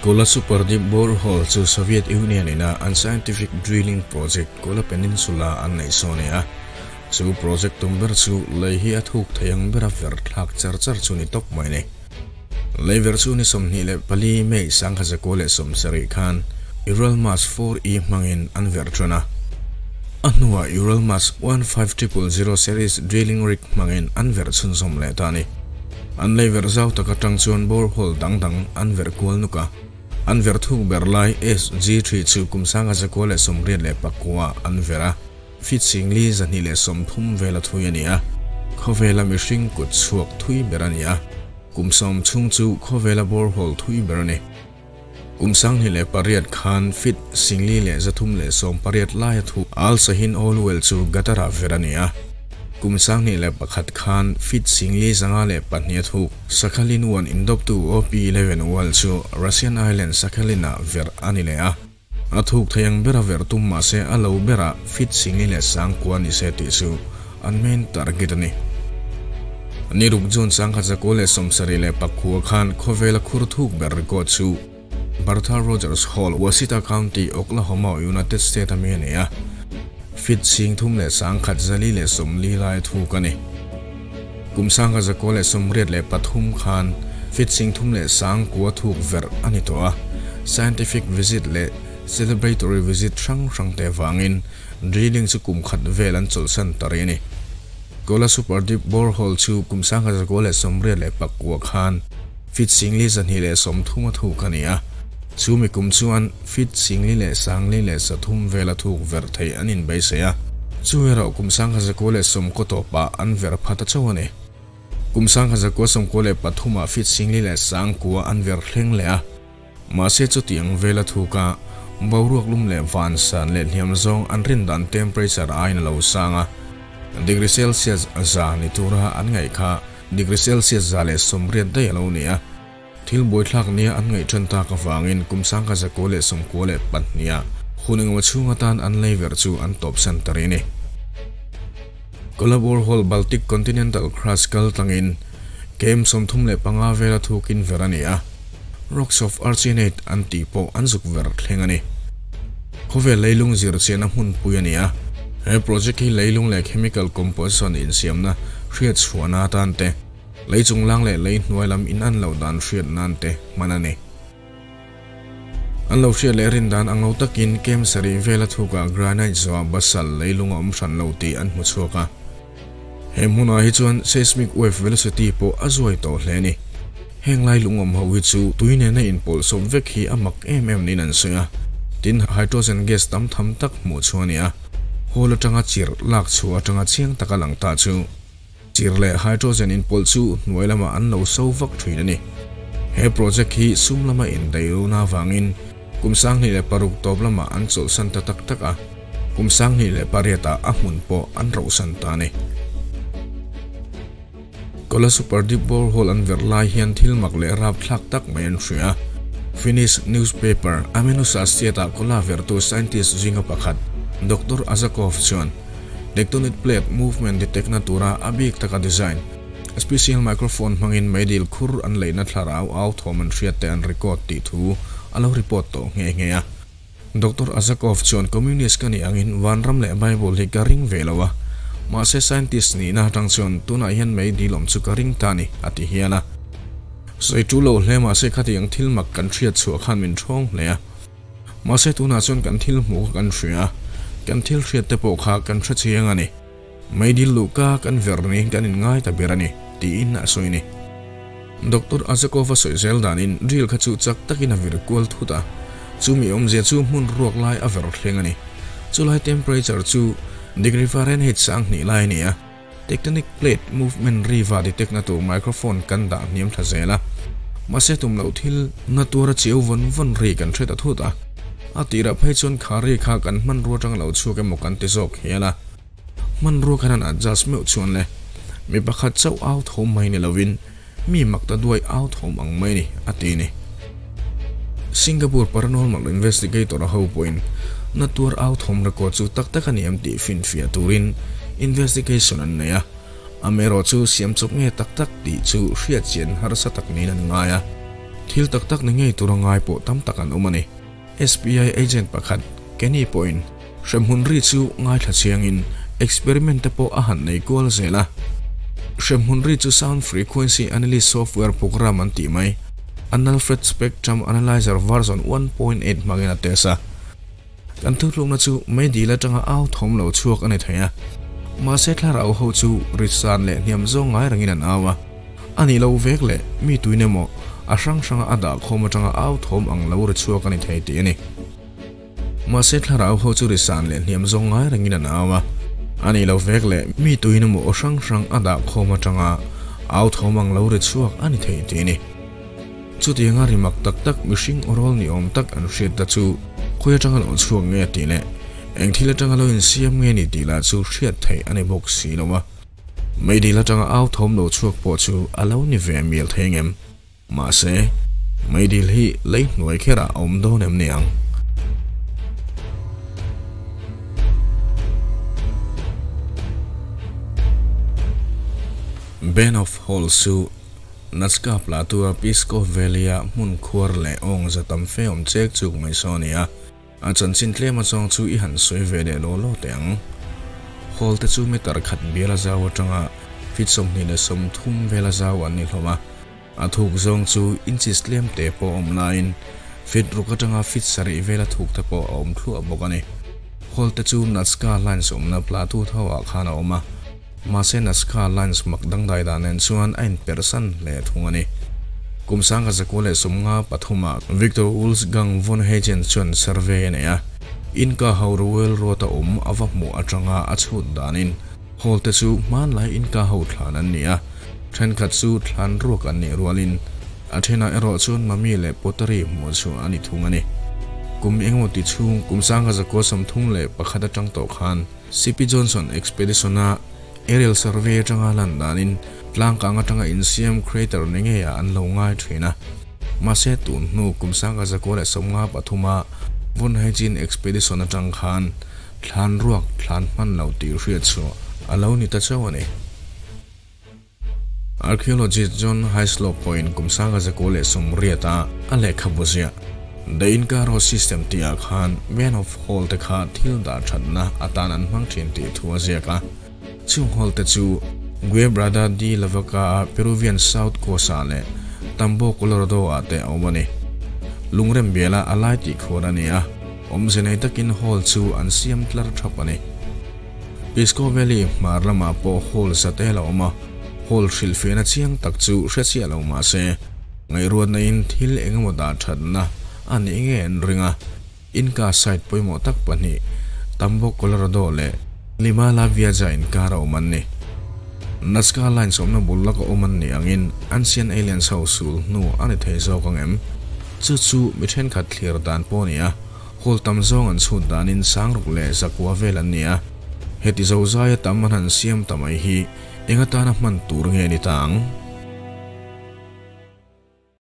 Kola Super Deep Borehole chu Soviet Union ina an scientific drilling project Kola Peninsula an neih sawn a ni a. Chu project tum ber chu lei hi a thuk thei ang bera ver thlak char char chu ni tawp mai a ni. Lei ver chu ni 24 May 1970 khan Uralmash 4E hmangin an ver tan a. A hnuah Uralmash 15000 series drilling rig hmangin an ver chhunzawm leh ta a ni. An lei ver zau tak atang chuan borehole dang dang an ver kual nuk a. An ver thuk ber lai SG3 chu kum 1989 an ver a, feet 4230 vela thui a ni a. Khawvela mihring kut chhuak thui ber a ni a, kum 10 chhung chu khawvela borehole thui ber a ni. Kum 2008 khan feet 4380 laia thu Al Shaheen Oil Well chu Qatar-ah ver a ni a. Kum 2001 khan feet 4502 thuk Sakhalin 1 indawptu OP11 Well chu Russian Island Sakhalin-ah ver a ni leh a. A thuk thei ang bera ver tum mah se a lo berah feet 49 ni se tih chu an main target a ni. Ni ruk June 1974 khan khawvela khur thuk ber record chu Bertha Rogers Hall, Washita County, Oklahoma, United States a mi a ni a. Feet 3140 lai thuk a ni. Kum 1983 khan feet 39 thuk ver a ni tawh a. Scientific visit leh celebratory visit hrang hrang te vangin drilling chu kum khat vel an chawlhsan ta rih a ni. Kola Super Deep Borehole chu kum 1989 khan feet 4230 thuk a ni a. Chu mi kum chuan feet 4303 vela thuk ver thei an inbeisei a. Chu erawh kum 1990 tawpah an ver phat a chauh a ni. Kum 1993 feet 49 an ver thleng leh a. Mahse chutiang vela thuka boruak lum leh van san leh hliam zawng an rin dan temperature aiin a lo sang a. Degree Celsius za ni tura an ngaih kha degree Celsius 180 daih a lo ni a. Thil buaithlak nia an ngaih tan tak avangin kum 1992 hun engemaw chhung atan an lei ver chu an tawpsan ta rih a ni. Kola Borehole Baltic Continental Crust kal tlangin kem 35 vela thukin ver a ni a. Rocks of Archinate an tih pawh an zuk ver thleng a ni. Khawvel leilung zir chiahna hmunpui a ni a. He project hi leilung leh chemical composition insiamna hriat chhuahna atan te, lei chunglang leh lei hnuai lam in an loh dan hriat nan te hman a ni. An lo hriat leh rin dan ang lo takin kem sarih vela thukah granite zawah basalt leilung a awm hran lo tih an hmu chhuak a. He hmunah hi chuan seismic wave velocity pawh a zuai tawh hle a ni. Heng lai lungawm ho hi chu tui nena inpawlh sawp vek hi a mak em em niin an sawi a. Tin, hydrogen gas tam tham tak hmuh chu a ni a. Hall atanga chirh lak chhuah atanga chiang taka lang ta chu chirh leh hydrogen inpawlh chu hnuai lamah an lo so vak thin a ni. He project hi sum lama indaihlohna avangin kum 2006 tawp lamah an chawlhsan ta tak tak a. Kum 2008 ah a hmun pawh an rohsan ta a ni. Kola Super Deep Borehole an ver lai hian thil mak leh rapthlak tak mai an hria a. Finnish newspaper Amenusa State-ah Kola vertu scientist zinga pakhat Doctor Azakov chuan tectonic plate movement detect na tura a bik taka design special microphone hmangin meidil khur an leihna thlarau au thawm an hriat te an record tih thu a lo report tawh nghe nghe a. Doctor Azakov chuan Communist ka nih angin vanram leh Bible hi ka ring ve lo a, mahse scientist nihna atang chuan tunah hian meidil awm chu ka ring ta a ni, a ti hial a. Sawi tul lo hle mahse khatiang thil mak kan hriat chhuah khan min thawng hle a. Mahse tunah chuan kan thil hmuh kha kan hria a, kan thil hriat te pawh kha kan hre chiang a ni. Meidil luhka kan ver niin kan inngai ta ber a ni, tiin a sawi a ni. Doctor Azakov a sawi zel danin drill kha chu chak takin a vir kual thut a, chumi awmzia chu hmun ruak lai a ver thleng a ni. Chulai temperature chu degree Fahrenheit 2000 lai a ni a, tectonic plate movement riva detect na tur microphone kan dah hniam thla zel a, mahse tum loh thil na tura chiau vawn vawn ri kan hre ta thut a, a tirah phei chuan kha ri kha kan hmanrua atanga lo chhuak emaw kan ti zawk hial a. Hmanrua khan an adjust meuh chuan le mi pakhat chauh au thawm mai ni lovin mi mak ta duai au thawm ang mai ni, a ti a ni. Singapore Paranormal Investigator a ho pawhin na tuar au thawm record chu tak tak a ni em tih finfiah turin investigation an nei a, amaherawh chu siam chawp nge tak tak tih chu hriat chian harsa tak niin an ngai a. Thil tak tak ni ngei tura ngai pawh tam tak an awm a ni. SBI agent pakhat Kenny pawhin hremhmun ri chu ngaithla chiangin experiment te pawh a han nei kual zel a. Hremhmun ri chu Sound Frequency Analyst Software program an tih mai, Analfred Spectrum Analyzer version 1.8 hmangin a test a. Kan thutlukna chu meidil atanga au thawm lo chhuak a ni thei a, mahse thlarau ho chu ri san leh hniam zawng ngai rengin an au a. A nih loh vek leh mi tuin emaw a hrang hranga a dah khawm atanga au thawm ang lo ri chhuak a ni thei tih a ni. Mahse thlarau ho chu ri san leh hniam zawng ngai rengin an au a. A nih loh vek leh mi tuin emaw aw hrang hrang a dah khawm atanga au thawm ang lo ri chhuak a ni thei tih a ni. Chutianga ri mak tak tak mihring awrawl ni awm tak an hriat ta chu khawi atanga lo chhuak nge tih leh eng thil atanga lo insiam nge ni tih lah chu hriat theih a ni bawk si lo a. Meidil atanga au thawm lo chhuak pawh chu a lo ni ve mial thei ngem? Mahse, meidil hi lei hnuai kherah a awm dawn em ni ang? Band of Holes chu Nazca Plateau-a Pisco Valley-a hmun khuar leh awng za tam fe awm chek chuk mai saw a ni a. A chanchin tlem azawng chu i han sawi ve leh law law teh ang. Hall te chu meter khat bial a zau atanga feet 30 vel a zau an ni hlawm a. A thuk zawng chu inches tlem te pawh a awm laiin feet ruk atanga feet sarih vel a thuk te pawh a awm thluah bawk a ni. Hall te chu Nazca Lines awmna Plateau tho ah khan a awm a. Mahse Nazca Lines mak dangdai dan nen chuan a inperhsan hle thung a ni. Kum 1953 ah Victor Wolfgang von Hagen chuan survey a nei a, Inca ho Royal Road a awm a va hmuh atanga a chhut danin hall te chu hmanlai Inca ho thlan an ni a, thenkhat chu thlan ruak an nih rualin a thenah erawh chuan mummy leh pottery hmuh chhuah a ni thung a ni. Kum engemaw ti chhung kum 1931 atang tawh khan CP Johnson Expedition-a aerial survey atanga lan danin tlangkang atanga insiam crater ni ngeiah an lo ngai thin a. Mahse tun hnu kum 1953-a Von Hagin Expedition atang khan thlan ruak thlan hman lo tih hriat chhuah a lo ni ta chauh a ni. Archaeologist John Hyslop pawhin kum 1980-a a lehkhabu ziah The Inca Road System tihah khan Man of Hall te kha thil dah thatna atan an hmang thin tih thu a ziak a. Chung hall te chu Quebrada de la Vaca-a Peruvian South Coast-ah leh Tambo Colorado-ah te a awm a ni. Lungrem biala a lai tih khuar a ni a, awmze nei takin hall chu an siam tlar thap a ni. Pisco Valley hmar lamah pawh hall zatel a awm a, hall hrilhfiahna chiang tak chu hre chiah lo mah se, ngaihruatna in thil engemaw dah thatna a nih nge an ring a, Inca site pawimawh tak pahnih, Tambo Colorado leh Lima La Vieja inkar a awm an ni. Nazca Lines awmna bul laka awm an nih angin Ancient Aliens ho sul hnu a ni thei zawk ang em? Chu chu mi thenkhat thlir dan pawh a ni a. Hall tam zawng an chhut danin sangruk leh zakua vel an ni a, heti zo zaia tam an han siam ta mai hi eng atana hman tur nge ni ta ang?